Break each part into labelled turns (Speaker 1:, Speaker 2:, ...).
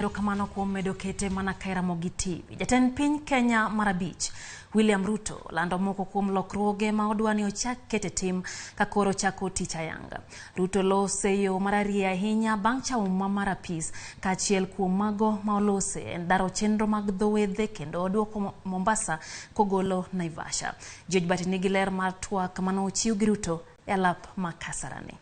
Speaker 1: Erokamano kuom medo kete mana ka Ramogi TV. Jatend piny Kenya mar abich, William Ruto, lando moko kuom lokruoge ma odwa ni ochak kete tim ka koro chako tich ayanga. Ruto lose yo mararieya ahinya bang' chamo muma mar apis. Kaachiel kuom mago ma olose en daro chenro mag dho wedhe kendo oduoko Mombasa kogolo Naivasha. George Bati nigi ler mar twak mane ochiw gi Ruto e alap ma Kasarani.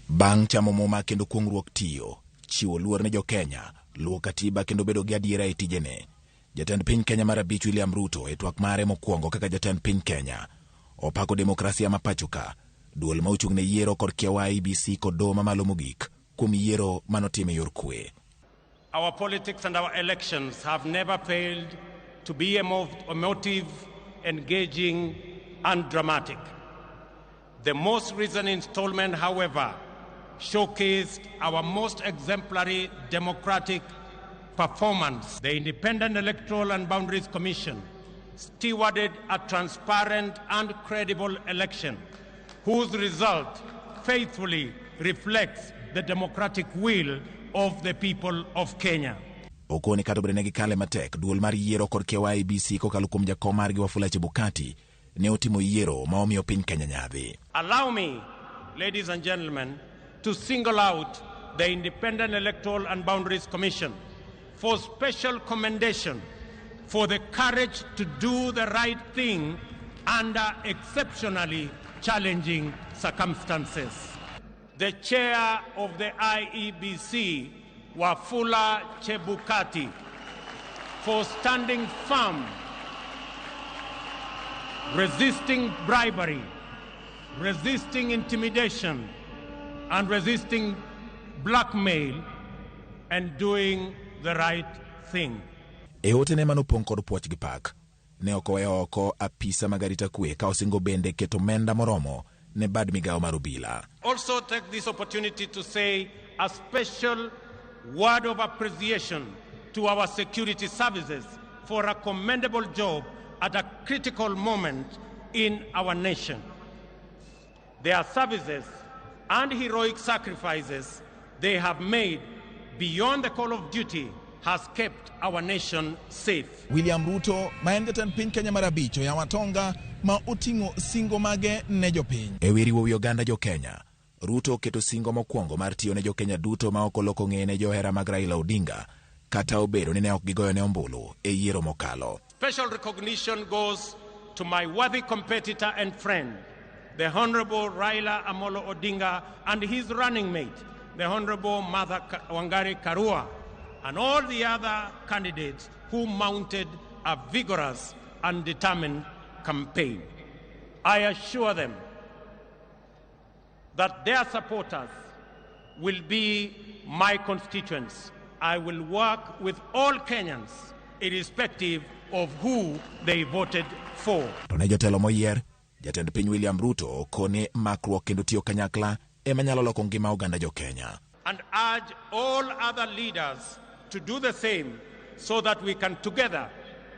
Speaker 2: Bang' chamo muma kendo kuong'ruok tiyo, chiwo luor ne jo-Kenya, luwo katiba kendo bedo gi adiera e tijene. Jatend piny Kenya mar abich William Ruto e twak mare mokwongo kaka jatend piny Kenya. Opako demokrasia ma pachoka, duol ma ochung' ne yiero kod kiawa IEBC kod doho mamalo mogik kuom yiero manotim e yor kwe.
Speaker 3: Our politics and our elections have never failed to be emotive, engaging, and dramatic. The most recent installment, however, showcased our most exemplary democratic performance. The Independent Electoral and Boundaries Commission stewarded a transparent and credible election whose result faithfully reflects the democratic will of the people of Kenya.
Speaker 2: Okone kata obedo ne gikale matek, duol mar yiero kod kiawa IEBC kokalo kuom jakom margi Wafula Chebukati ne otimo yiero ma omiyo piny Kenya nyadhi.
Speaker 3: Allow me, ladies and gentlemen, to single out the Independent Electoral and Boundaries Commission for special commendation for the courage to do the right thing under exceptionally challenging circumstances. The chair of the IEBC, Wafula Chebukati, for standing firm, resisting bribery, resisting intimidation, and resisting blackmail, and doing the right thing.
Speaker 2: E otene manopong' kod puoch gi pak, ne ok oweyo oko apisa mag arita kwe ka osingo bende keto omenda moromo ne bad migawo mar obila.
Speaker 3: Also take this opportunity to say a special word of appreciation to our security services for a commendable job at a critical moment in our nation. Their services and heroic sacrifices they have made beyond the call of duty has kept our nation safe.
Speaker 4: William Ruto ma en jatend piny Kenya mar abich oyawo atonga ma oting'o singo mage ne jopiny.
Speaker 2: E wi riwo wi oganda jo Kenya, Ruto oketo singo mokwongo mar tiyo ne jo Kenya duto ma ok oloko ng'eye ne johera mag Raila Odinga kata obedo ni ne ok gigoyone ombulu e yiero mokalo.
Speaker 3: Special recognition goes to my worthy competitor and friend, the Honorable Raila Amolo Odinga, and his running mate, the Honorable Martha Wangari Karua, and all the other candidates who mounted a vigorous and determined campaign. I assure them that their supporters will be my constituents. I will work with all Kenyans, irrespective of who they voted for.
Speaker 2: To ne jotelo moyier, jatend piny William Ruto kone makruok kendo tiyo kanyakla ema nyalo loko ngima oganda jo Kenya.
Speaker 3: And urge all other leaders to do the same so that we can together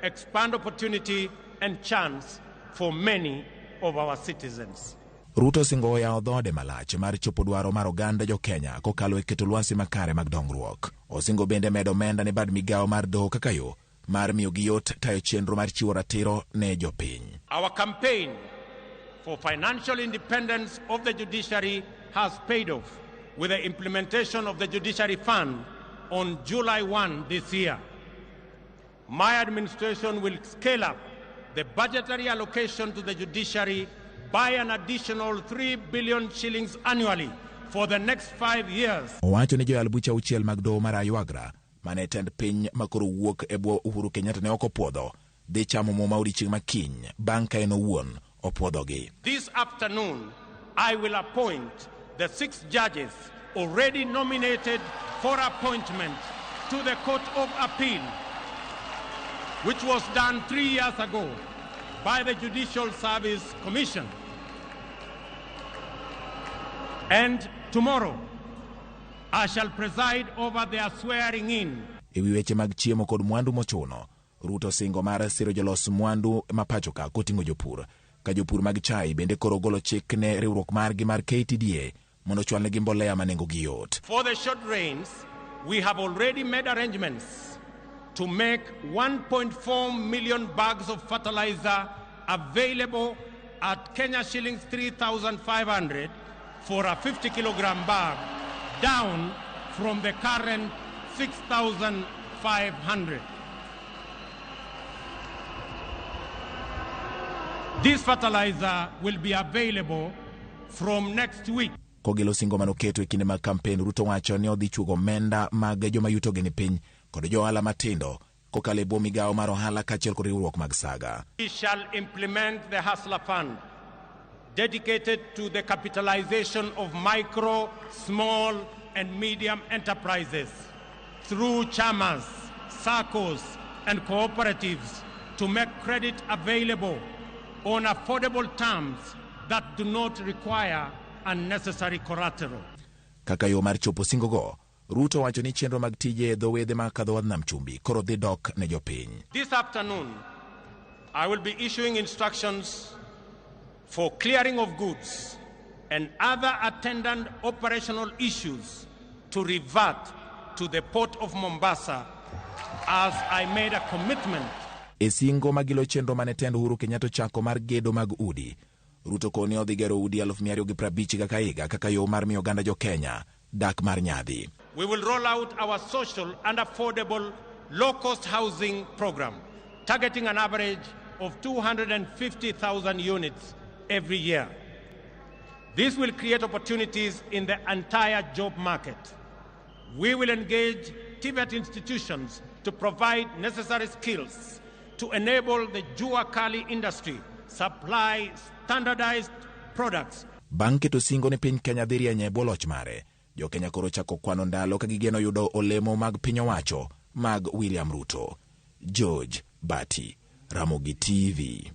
Speaker 3: expand opportunity and chance for many of our citizens.
Speaker 2: Ruto singo yawo dhoode malach mar chopo dwaro mar oganda jo Kenya kokalo e keto lwasi makare mag dongruok. Osingo bende medo omenda ne bad migawo mar doho kaka yo mar miyogi yot tayo chenro mar chiwo ratiro ne jopiny.
Speaker 3: Our campaign for financial independence of the judiciary has paid off with the implementation of the Judiciary Fund on July 1 this year. My administration will scale up the budgetary allocation to the judiciary by an additional 3 billion shillings annually for the next 5 years.
Speaker 2: Owacho ni joyal buche auchiel mag doho mar Aywagra mane tend piny makoro wuok e bwo Uhuru Kenyatta ne ok opuodho dhi chamo muma odiechieng' ma kiny bang' ka en owuon opuodhogi.
Speaker 3: This afternoon, I will appoint the 6 judges already nominated for appointment to the Court of Appeal, which was done 3 years ago by the Judicial Service Commission. And tomorrow, I shall preside over their swearing in.
Speaker 2: E wi weche mag chiemo kod mwandu mochuno, Ruto singo mar siro jolos mwandu ma pacho ka koting'o jopur. Ka jopur mag chai bende koro golo chik ne riwruok margi mar KTDA mondo ochwalnegi mbolea ma nengogi yot.
Speaker 3: For the short rains, we have already made arrangements to make 1.4 million bags of fertilizer available at Kenya shillings 3,500 for a 50 kilogram bag, down from the current 6,500. This fertilizer will be available from next week.
Speaker 2: Kogelo singo manoketo e kinde mag kampen, Ruto wacho ni odhi chugo omenda mag joma yutogi ni piny kod jo ohala matindo kokalo e bwo migawo mar ohala kaachiel kod riwruok mag saga.
Speaker 3: We shall implement the Hustler Fund, dedicated to the capitalization of micro, small, and medium enterprises through chamas, SACCOs, and cooperatives to make credit available on affordable terms that do not require unnecessary collateral.
Speaker 2: Kaka yo mar chopo singogo, Ruto wacho ni chenro mag tije e dho wedhe makadho wadh nam chumbi koro dhi dok ne jopiny.
Speaker 3: This afternoon, I will be issuing instructions for clearing of goods and other attendant operational issues to revert to the port of Mombasa, as I made a commitment.
Speaker 2: E singo magilo chenro mane tend Uhuru Kenyatta ochako mar gedo mag udi, Ruto koni odhi gero udi 250,000 higa ka higa kaka yo mar miyo oganda jo Kenya dak mar nyadhi.
Speaker 3: We will roll out our social and affordable low-cost housing program, targeting an average of 250,000 units every year. This will create opportunities in the entire job market. We will engage TVET institutions to provide necessary skills to enable the Jua Kali industry supply standardized products.
Speaker 2: Bang' keto singo ni piny Kenya dhi rieny e bwo loch mare, jo Kenya koro chako kwano ndalo ka gigeno yudo olemo mag piny owacho mag William Ruto. George Bati, Ramogi TV.